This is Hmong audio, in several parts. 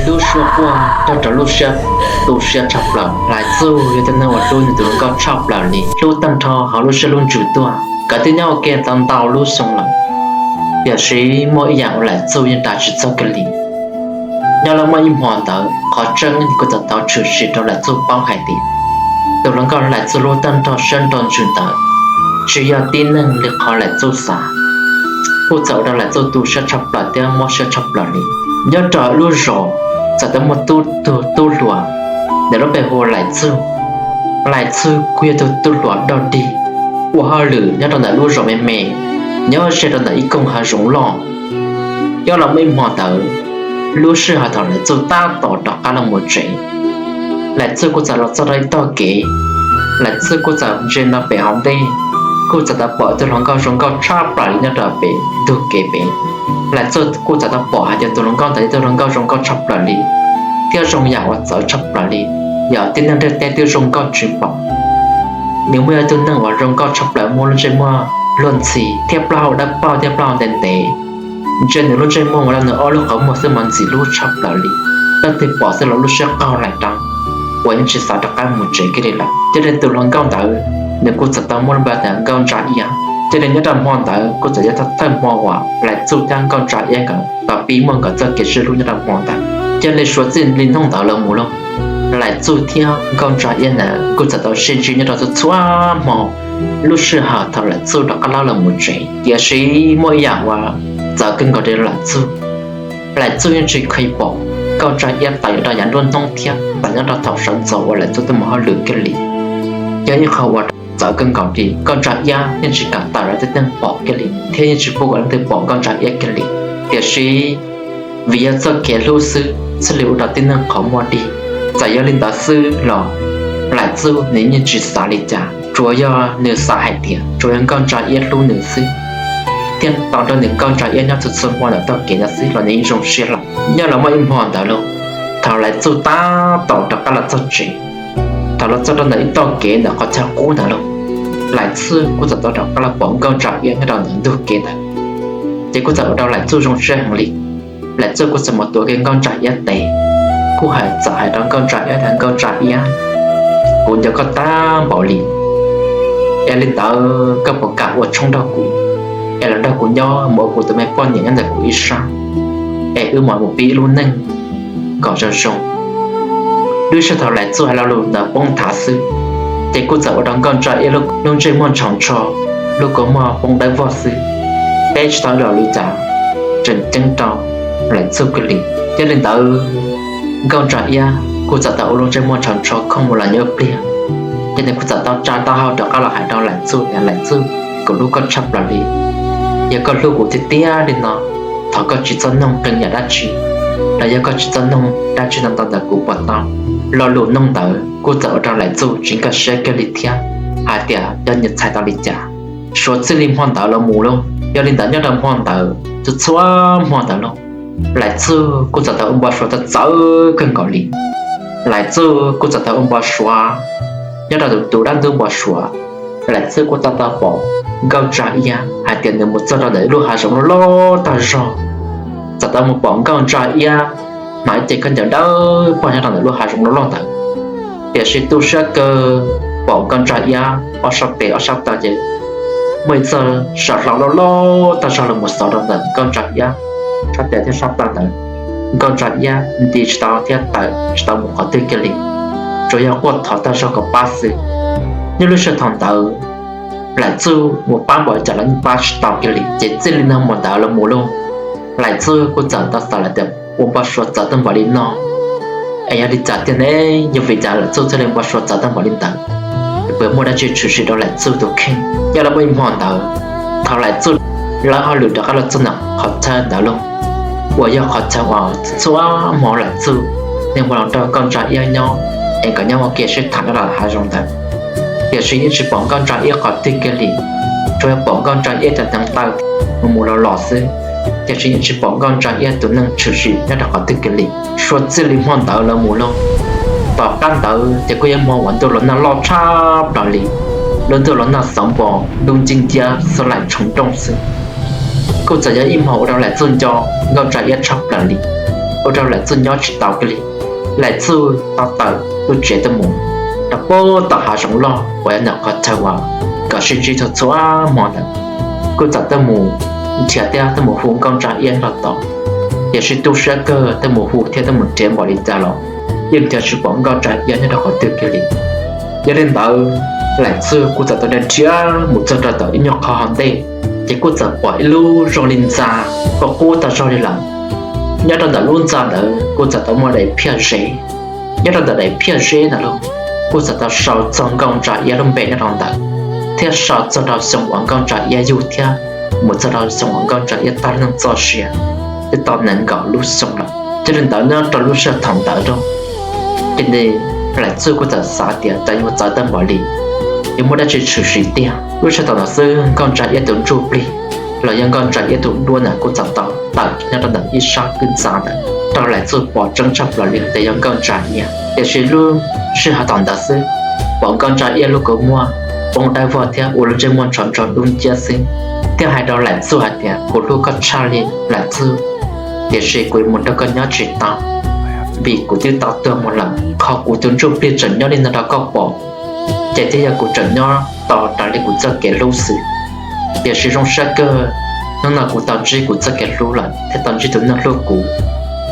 Lub suab quaj nrog rau lub siab tu siab tshaj plaws. Laim Txuj yog tus neeg uas hlub nws tus hluas nkauj tshaj plaws li, hlub tag nrho hauv lub siab lub ntsws tuaj. Nkawd twb nyob ua ke tau ntau lub xyoo lawm, tiam sis muaj ib yam uas Laim Txuj yeej ras tsis txog kiag li. Nyob los muaj ib hmo ntawd qhov tseeb kuj txawm tau tshwm sim rau Laim Txuj paub hais tias tus hluas nkauj Laim Txuj hlub tag nrho siab nrog ntsws ntawd tsis yog tib neeg li qhov Laim Txuj xav. Kuj txawm ua rau Laim Txuj tu siab tshaj plaws thiab mob siab tshaj plaws li. Nyob rau lub zos txawm tau muaj tub tug tub hluas, nws lub npe hu ua Laim Txuj. Laim Txuj kuj yog tus tub hluas dog dig, ua hauj lwm nyob rau ntawm lub zos me me, nyob ze rau ntawm ib koog hav zoov loj. Nyob los muaj ib hmo ntawd, lub sij hawm thaum Laim Txuj tab tom rov qab los mus tsev, Laim Txuj kuj txawm los txog rau ib tog kev. Laim Txuj kuj txawm ntsia nto pem hauv ntej, kuj txawm tau pom tus hluas nkauj zoo nkauj tshaj plaws li nyob rau pem ntug kev pem. Laim Txuj kuj txawm tau pom hais tias tus hluas nkauj ntawd yog tus hluas nkauj zoo nkauj tshaj plaws li, thiab zoo yam uas txawv tshaj plaws li, yog tib neeg ntiaj teb twb zoo nkauj tsis pom. Nws muaj ib tug neeg uas zoo nkauj tshaj plaws, muaj lub ntsej muag luag ntxhi thiab plaub hau dawb paug thiab plaub hau ntev ntev. Ntsia nws lub ntsej muag ua rau nws ob lub qhov muag xwb mas ntxim hlub tshaj plaws li. Leej twg pom xwb los lub siab qaug laim rau, uas yeej tsis xav rov qab mus tsev kiag li lawm. Thiaj li tus hluas nkauj ntawd nws kuj txawm tau muaj lub npe tias Nkauj Ntsa Iab. Thiaj li nyob rau hmo ntawd kuj txawm yog thawj hmo uas Laim Txuj thiab Nkauj Ntsa Iab nkawd tau pib muaj nkawd txoj kev sib hlub nyob rau hmo ntawd. Thiaj li suav txij li hnub ntawd los mus lauj, Laim Txuj thiab Nkauj Ntsa Iab ntawd kuj txawm tau sib ntsib nyob rau txhua txhua hmo lub sij hawm thaum Laim Txuj rov qab los mus tsev. Tiam sis muaj ib yam uas txawv kawg nkaus rau Laim Txuj, Laim Txuj yeej tsis kheev pom Nkauj Ntsa Iab tawm nyob rau yav nruab hnub thiab tawm nyob rau thaum sawv ntxov uas Laim Txuj twb mus hauj lwm kiag li. Yog ib qho uas txawv kawg nkaus li, Nkauj Ntsa Iab yeej tsis kam tawm rau tib neeg pom kiag li, thiab yeej tsis pub kom leej twg pom Nkauj Ntsa Iab kiag li. Tiam sis vim yog txoj kev hlub xwb thiaj li ua rau tib neeg qhov muag dig. Txawm yog li ntawd xwb los Laim Txuj nws yeej tsis xav li cas, tsuas yog nws xav hais tias tsuas yog Nkauj Ntsa Iab hlub nws xwb, thiaj tau nrog nws Nkauj Ntsa Iab nyob txhua txhua hmo ntawm txoj kev ntawd xwb los nws yeej zoo siab lawm. Nyob los muaj ib hmo ntawd lauj, thaum Laim Txuj tab tom rov qab los txog tsev, thaum los txog rau ntawm ib tog kev ntawm qhov chaw qub ntawd lauj, Laim Txuj kuj txawm tau rov qab los pom Nkauj Ntsa Iab nyob rau ntawm ntug kev ntawd. Ces kuj txawm ua rau Laim Txuj zoo siab heev li. Laim Txuj kuj txawm mus tuav kiag Nkauj Ntsa Iab tes, kuj hais txawm hais rau Nkauj Ntsa Iab tias, Nkauj Ntsa Iab, kuv nco koj tag npaum li, es li ntawd koj puas kam ua tshoob nrog kuv, es los nrog kuv nyob mus ua kuv tus me poj niam nyob ntawm kuv ib sab, es wb mam mus pib ib lub neej kom zoo zoo. Lub sij hawm thaum Laim Txuj hais lo lus ntawd poob nthav xwb, ces kuj txawm ua rau Nkauj Ntsa Iab lub ntsej muag ntshaus ntsho, lub kua muag poob dawb vog xwb, teb tsis tau ib lo lus cas tseem ceeb rau Laim Txuj kiag li. Thiaj li ntawd, Nkauj Ntsa Iab kuj txawm tau ua lub ntsej muag ntshaus ntsho khooj mus los nyob ib pliag, ces nws kuj txawm tau tsa taub hau rov qab los hais rau Laim Txuj tias, Laim Txuj, kuv hlub koj tshaj plaws li. Yog koj hlub kuv tiag tiag li no, thov koj tsis txhob noog qee yam dab tsi, los yog koj tsis txhob noog dab tsi no ntau ntawm kuv puas tau? Lo lus noog ntawd kuj txawm ua rau Laim Txuj tsis nkag siab kiag li thiab, hais tias cov niam txhais tau li cas. Suav txij li hmo ntawd los mus lauj, yog li ntawd nyob rau hmo ntawd txhua txhua hmo ntawd lauj, Laim Txuj kuj txawm tau ua npau suav txawv txawv kawg nkaus li. Laim Txuj kuj txawm tau ua npau suav, nyob rau tus tus dab ntub npau suav, Laim Txuj kuj tau tau pom Nkauj Ntsa Iab hais tias nws mus txog rau ntawm ib lub hav zoov loj loj tag zog, txawm tau mus pom Nkauj Ntsa Iab hnav ib ce khaub ncaws dawb paug nyob rau ntawm lub hav zoov loj loj ntawd. Tiam sis tu siab kawg, pom Nkauj Ntsa Iab ob sab tes ob sab taw ces muaj ib txoj saw hlau loj loj tag zog los mus xov rau ntawm Nkauj Ntsa Iab sab tes thiab sab taw ntawd. Nkauj Ntsa Iab nti tsis tau thiab tawm tsis tau mus qhov twg kiag li, tsuas yog quaj thov tag zog kom pab xwb. Nyob lub sij hawm thaum ntawd, Laim Txuj mus pab npaum cas los yeej pab tsis tau kiag li. Ces txij li hnub ntawd los mus lauj, Laim Txuj kuj txawm tau xav lawm tias ua npau suav txawv tag npaum li no es yog li cas tiag ne? Yog vim cas Laim Txuj thiaj li npau suav txawv tag npaum li ntawd? Puas muaj dab tsi tshwm sim rau Laim Txuj tus kheej? Nyob los muaj ib hmo ntawd, thaum Laim Txuj lawv hauj lwm rov qab los txog ntawm qhov chaw ntawd lauj, uas yog qhov chaw uas txhua hmo Laim Txuj nws mus los nrog Nkauj Ntsa Iab nyob es nkawd nyob ua ke sib tham nyob rau hav zoov ntawd, tiam sis yeej tsis pom Nkauj Ntsa Iab qhov twg kiag li. Tsuas yog pom Nkauj Ntsa Iab cov hneev taw mus mus los los xwb, tiam sis yeej tsis pom Nkauj Ntsa Iab tus neeg tshwm sim nyob rau qhov twg kiag li. Suav txij li hmo ntawd los mus lauj, tom qab ntawd ces kuj yog hmo uas ntuj los nag loj tshaj plaws li, lub ntuj los nag xauv npo, ntuj ncig nciab xwb laim tshoov nrooj xwb. Kuj txawm yog ib hmo ua rau Laim Txuj nco Nkauj Ntsa Iab tshaj plaws li. ua rau Laim Txuj nyob tsis tau kiag li. Laim Txuj tau tawm lub tsev tuaj mus rau puag tom hav zoov loj uas yog ntawm qhov chaw uas nkawd sib ntsib txhua txhua hmo ntawd. Kuj txawm tuaj mus nrhiav thiab tuaj mus hu Nkauj Ntsa Iab nrog tod, tiam sis tu siab kawg tuaj mus hu thiab tuaj mus nrhiav npaum li cas los yeej nrhiav tsis pom Nkauj Ntsa Iab nyob rau qhov twg kiag li. Yog li ntawd, Laim Txuj kuj txawm tau nrhiav mus txog rau tom ib nyuag qhov hav ntej, ces kuj txawm pom ib lub zoo li ntxa qub qub tag zog li lawm. Nyob rau ntawm lub ntxa ntawd kuj txawm tau muaj daim phiaj zeb. Nyob rau ntawm daim phiaj zeb ntawd los kuj txawm tau sau txog Nkauj Ntsa Iab lub npe nyob rau ntawd, thiab sau txog rau xyoo uas Nkauj Ntsa Iab yug thiab mus txog rau xyoo uas Nkauj Ntsa Iab tag neej txoj sia twb tau nees nkaum lub xyoo lawm. Yog li ntawd nyob rau lub sij hawm thaum ntawd rau, ces Laim Txuj kuj txawm xav tias cas yuav txawv tag npaum li, yuav muaj dab tsi tshwm sim tiag. Lub sij hawm thaum ntawd xwb Nkauj Ntsa Iab tus ntsuj plig los yog Nkauj Ntsa Iab tus duab ntawd kuj txawm tau tawm nyob rau ntawm ib sab kwj ntxa ntawd rau Laim Txuj pom tseeb tshaj plaws li tias yog Nkauj Ntsa Iab. Tiam sis lub sij hawm thaum ntawd xwb, pom Nkauj Ntsa Iab lub kua muag poob dawb vog thiab ua lub ntsej muag ntshov ntshov dub nciab xwb, thiab hais rau Laim Txuj hais tias kuv hlub koj tshaj li Laim Txuj, tiam sis kuv yuav mus nrog koj nyob tsis tau, vim kuv twb tau tuag mus lawm. Qhov kuv tus ntsuj plig tseem nyob li no rau koj pom, ces thiaj yog kuv tseem nyob tos raws li kuv txoj kev hlub xwb. Tiam sis zoo siab kawg, hnub no kuv tau ntsib kuv txoj kev hlub lawm thiab tau ntsib tus neeg hlub kuv,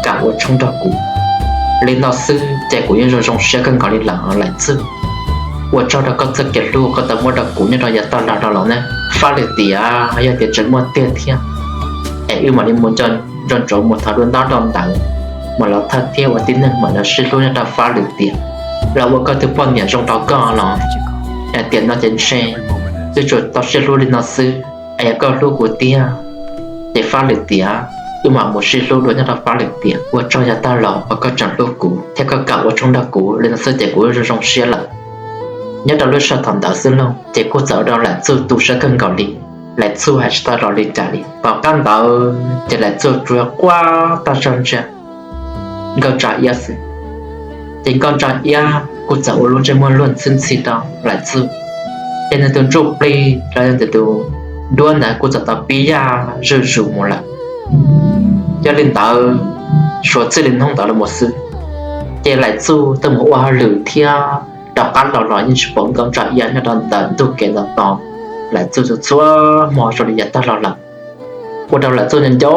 kam ua tshoob nrog kuv. Li no xwb ces kuv yeej zoo zoo siab kawg nkaus li lawm Laim Txuj. Ua tsaug rau koj txoj kev hlub koj tau muab rau kuv nyob rau yav tag los no los ne. Fab Lwm Tiam, yog tias tseem muaj tiag thiab es wb mam li mus nco ntsoov mus thov dua ntaub dua ntawv, mam los thawj thiab ua tib neeg mam li sib hlub nyob rau Fab Lwm Tiam, los ua koj tus poj niam zoo rau koj los. Es tiam no ces ntshe wb tsuas tau sib hlub li no xwb, es yog koj hlub kuv tiag ces Fab Lwm Tiam, wb mam mus sib hlub dua nyob rau Fab Lwm Tiam. Ua tsaug yav tag los uas koj tseem hlub kuv thiab koj kam ua tshoob nrog kuv, li no xwb ces kuv zoo zoo siab lawm. Nyob rau lub sij hawm thaum ntawd xwb lauj, ces kuj txawm ua rau Laim Txuj tu siab kawg nkaus li. Laim Txuj hais tsis tau los li cas li. Tom qab ntawd ces Laim Txuj tsuas quaj tag zog ntsia Nkauj Ntsa Iab xwb. Ces Nkauj Ntsa Iab kuj txawm ua lub ntsej muag luag ntxhi ntxhi rau Laim Txuj, ces nws tus ntsuj plig los yog nws tus duab ntawd kuj txawm tau pib yaj zuj zus mus lawm. Yog li ntawd, suav txij li hnub ntawd los mus xwb, ces Laim Txuj tuaj mus ua hauj lwm thiab rov qab los los yeej tsis pom Nkauj Ntsa Iab nyob rau ntawm ntug kev ntawd tos Laim Txuj txhua txhua hmo zoo li yav tag los lawm. Ua rau Laim Txuj nco nco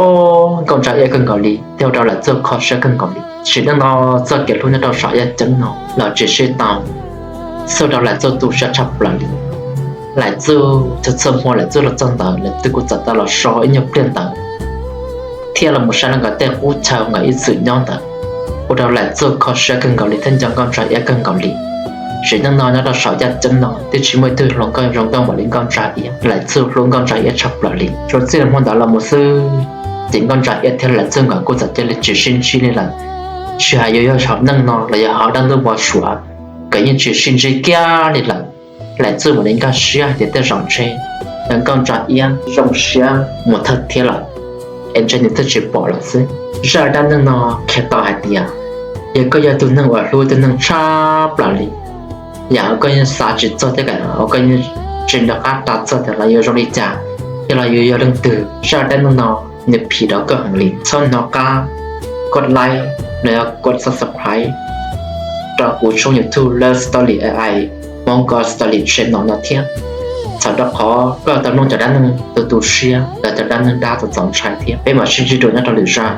Nkauj Ntsa Iab kawg nkaus li thiab ua rau Laim Txuj kho siab kawg nkaus li. Sim neej no txoj kev hlub nyob rau saum yaj ceeb no los tsis sib tau, xwb ua rau Laim Txuj tu siab tshaj plaws li. Laim Txuj txhua txhua hmo Laim Txuj los txog ntawd Laim Txuj kuj txawm tau los so ib nyuag pliag ntawd thiab los mus saib rau nkawd tej qub chaw nkawd ib txwm nyob ntawd, ua rau Laim Txuj kho siab kawg nkaus li thiab nco Nkauj Ntsa Iab kawg nkaus li. Sim neej no nyob rau saum yaj ceeb no twb tsis muaj ib tug hluas nkauj zoo nkauj npaum li Nkauj Ntsa Iab, Laim Txuj hlub Nkauj Ntsa Iab tshaj plaws li. Suav txij hmo ntawd los mus xwb, ces Nkauj Ntsa Iab thiab Laim Txuj nkawd kuj txawm cia li tsis sib ntsib li lawm. Tsis hais yuav yog hauv neej no los yog hauv dab ntub npau suav, nkawd yeej tsis sib ntsib kiag li lawm. Laim Txuj mam li nkag siab hais tias tej zaum ntshe yog Nkauj Ntsa Iab zoo siab mus thawj thiab lawm, es ntshe nws thiaj tsis pom lawm xwb. Zaj dab neeg no qhia tau hais tias yog koj yog tus neeg uas hlub tus neeg tshaj plaws li, yam uas koj yeej xav tsis txog thiab kam uas koj yeej tsis nco qab ras txog tias los yuav zoo li cas thiab los yuav yog leej twg, zaj dab neeg no nws phim rau koj heev li. Txhob hnov qab koj like los yog koj subscribe rau kuv tshooj YouTube Love Story A I, Hmoob Story Channel no thiab, txhawm rau qhov koj tau mloog cov dab neeg tu tu siab los cov dab neeg dab txaus ntshai thiab. Peb mam sib ntsib dua nyob rau lwm zaj.